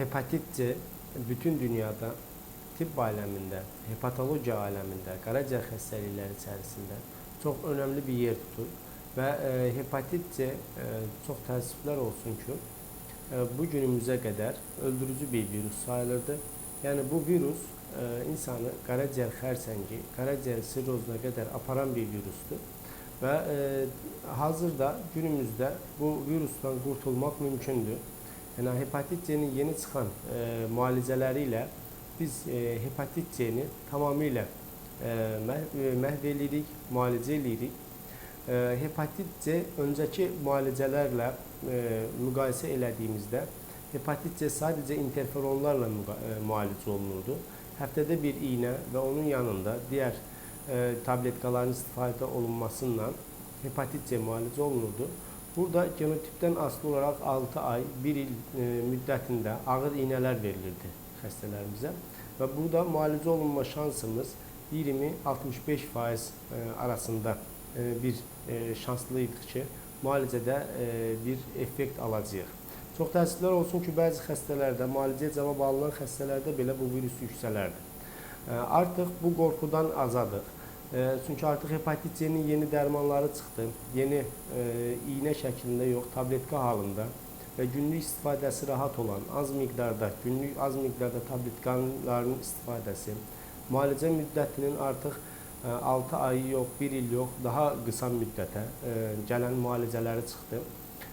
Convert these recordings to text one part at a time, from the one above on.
Hepatit C bütün dünyada tibb aləmində, hepatologiya aləmində, qaraciyər xəstəlikləri içərisində çox önəmli bir yer tutur və hepatit C çox təəssüflər olsun ki, bu günümüzə qədər öldürücü bir virus sayılırdı. Yəni bu virus insanı qaraciyər xərsəngi, qaraciyər sirrozuna qədər aparan bir virusdur. Və hazırda günümüzdə bu virusdan qurtulmaq mümkündür. Yəni hepatit C-nin yeni çıxan müalicələri ilə biz hepatit C-ni tamamilə məhv eləyirik, müalicə eləyirik. Hepatit C öncəki müalicələrlə müqayisə elədiyimizdə hepatit C sadəcə interferonlarla müalicə olunurdu. Həftədə bir iynə və onun yanında digər tabletkaların istifadə olunmasıyla hepatit C müalicə olunurdu. Burada genotipdən asılı olaraq 6 ay, 1 il müddətində ağır iynələr verilirdi xəstələrimizə və burada müalicə olunma şansımız 20-65% arasında bir şanslı idik ki, müalicədə bir effekt alacağıq. Çox təəssüflər olsun ki, bəzi xəstələrdə, müalicəyə cavab alınan xəstələrdə belə bu virus yüksələrdi. Artıq bu qorxudan azadıq. Çünki artıq hepatit C-nin yeni dərmanları çıxdı. Yeni iynə şəklində yox, tabletka halında və günlük istifadəsi rahat olan, az miqdarda, günlük az miqdarda tabletkaların istifadəsi, müalicə müddətinin artıq 6 ayı yox, 1 il yox, daha qısa müddətə gələn müalicələri çıxdı.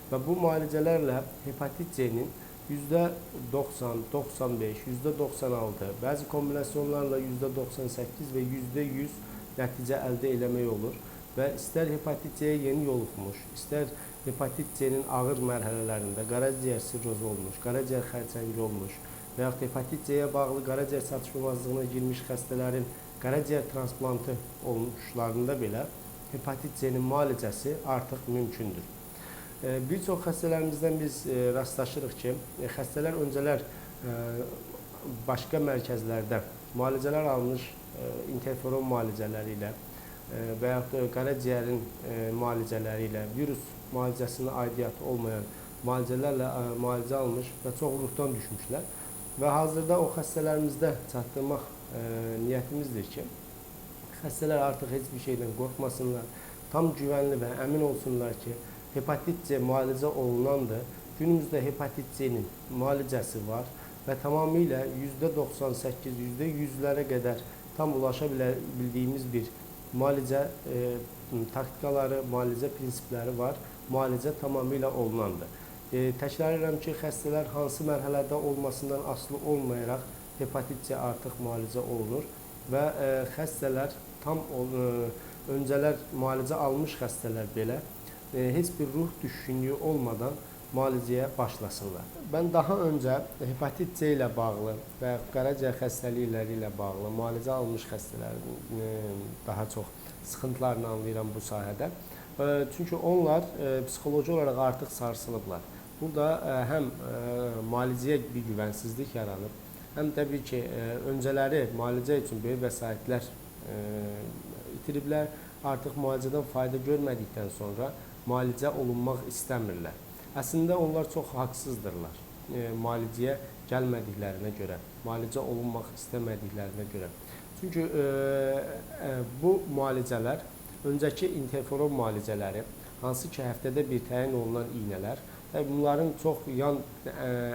Və bu müalicələrlə hepatit C-nin %90, 95, %96, bəzi kombinasyonlarla %98 və %100 nəticə əldə eləmək olur və istər hepatit C-yə yeni yoluxmuş, istər hepatit C-nin ağır mərhələlərində qaraciyər sirrozu olmuş, qaraciyər xərçəngi olmuş və yaxud hepatit C-yə bağlı qaraciyər çatışmamazlığına girmiş xəstələrin qaraciyər transplantı olmuşlarında belə hepatit C-nin müalicəsi artıq mümkündür. Bir çox xəstələrimizdən biz rastlaşırıq ki, xəstələr öncələr başqa mərkəzlərdə müalicələr almış interferon müalicələri ilə və yaxud da qaraciyərin müalicələri ilə, virus müalicəsinə aidiyyatı olmayan müalicələrlə müalicə almış və çox ruhdan düşmüşlər. Və hazırda o xəstələrimizdə çatdırmaq niyyətimizdir ki, xəstələr artıq heç bir şeydən qorxmasınlar, tam güvənli və əmin olsunlar ki, hepatit C müalicə olunandır. Günümüzdə hepatit C-nin müalicəsi var və tamamilə %98, %100-lərə qədər tam ulaşa bildiyimiz bir müalicə taktikaları, müalicə prinsipləri var. Müalicə tamamilə olunandır. Təkrar edirəm ki, xəstələr hansı mərhələdə olmasından asılı olmayaraq hepatit C artıq müalicə olunur və xəstələr tam öncələr müalicə almış xəstələr belə heç bir ruh düşkünlüyü olmadan müalicəyə başlasınlar. Mən daha öncə hepatit C ilə bağlı və qaraciyər xəstəlikləri ilə bağlı müalicə almış xəstələrin daha çox sıxıntılarını anlayıram bu sahədə. Çünki onlar psixoloji olaraq artıq sarsılıblar. Burada həm müalicəyə bir güvənsizlik yaranıb, həm təbii ki, öncələri müalicə üçün böyük vəsaitlər itiriblər. Artıq müalicədən fayda görmədikdən sonra müalicə olunmaq istəmirlər. Əslində onlar çox haqsızdırlar müalicəyə gəlmədiklərinə görə, müalicə olunmaq istəmədiklərinə görə. Çünki bu müalicələr, öncəki interferon müalicələri, hansı ki həftədə bir təyin olunan iynələr, bunların çox yan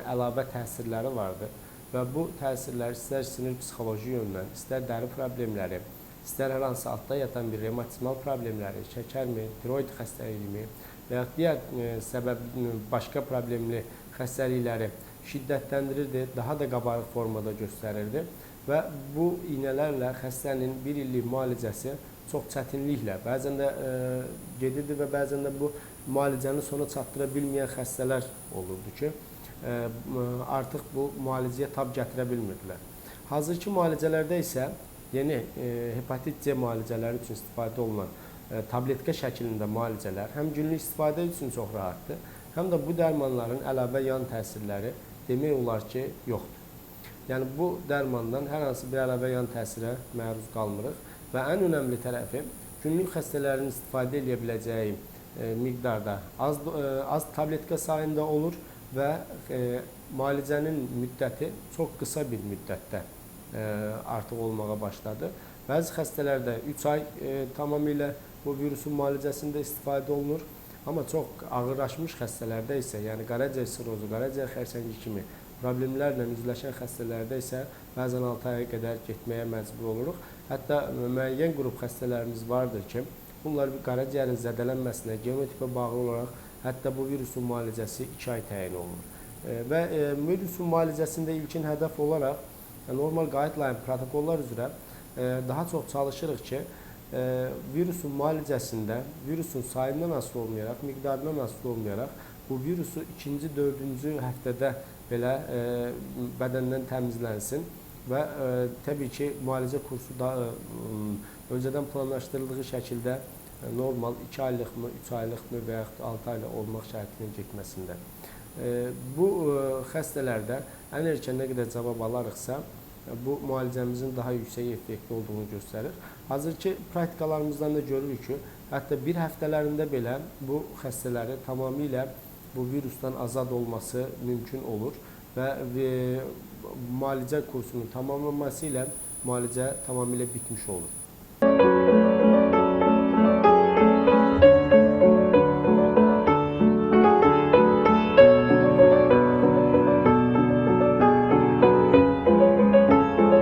əlavə təsirləri vardır və bu təsirlər istər sinir psixoloji yöndən, istər dəri problemləri, istər hər hansı altda yatan bir revmatizmal problemləri, şəkərmi, tiroid xəstəliyimi və yaxud digər səbəb başqa problemli xəstəlikləri şiddətləndirirdi, daha da qabarıq formada göstərirdi və bu iynələrlə xəstənin bir illik müalicəsi çox çətinliklə, bəzən də gedirdi və bəzən də bu müalicəni sona çatdıra bilməyən xəstələr olurdu ki, artıq bu müalicəyə tab gətirə bilmirdilər. Hazırki müalicələrdə isə yeni hepatit C müalicələri üçün istifadə olunan tabletka şəklində müalicələr həm günlük istifadə üçün çox rahatdır, həm də bu dərmanların əlavə yan təsirləri demək olar ki, yoxdur. Yəni bu dərmandan hər hansı bir əlavə yan təsirə məruz qalmırıq və ən önəmli tərəfi günlük xəstələrin istifadə edə biləcəyi miqdarda az tabletka sayında olur və müalicənin müddəti çox qısa bir müddətdə artıq olmağa başladı. Bəzi xəstələrdə 3 ay tamamilə bu virusun müalicəsində istifadə olunur. Amma çox ağırlaşmış xəstələrdə isə, yəni qaraciyər sirozu, qaraciyər xərçəngi kimi problemlərlə üzləşən xəstələrdə isə bəzən 6 aya qədər getməyə məcbur oluruq. Hətta müəyyən qrup xəstələrimiz vardır ki, bunlar qaraciyərin zədələnməsinə, genotipə bağlı olaraq hətta bu virusun müalicəsi 2 ay təyin olunur. Və virusun müalicəsində ilkin hədəf olaraq normal guideline protokollar üzrə daha çox çalışırıq ki, virusun müalicəsində virusun sayından asılı olmayaraq, miqdarından asılı olmayaraq bu virusu 2-ci, 4-cü həftədə belə bədəndən təmizlənsin və təbii ki, müalicə kursu da öncədən planlaşdırıldığı şəkildə normal 2 aylıqmı, 3 aylıqmı və yaxud 6 aylıq olmaq şərti ilə getməsində. Bu xəstələrdə ən erkən nə qədər cavab alarıqsa, bu müalicəmizin daha yüksək effektli olduğunu göstərir. Hazırki praktikalarımızdan da görürük ki, hətta bir həftələrində belə bu xəstələri tamamilə bu virusdan azad olması mümkün olur və müalicə kursunun tamamlanması ilə müalicə tamamilə bitmiş olur.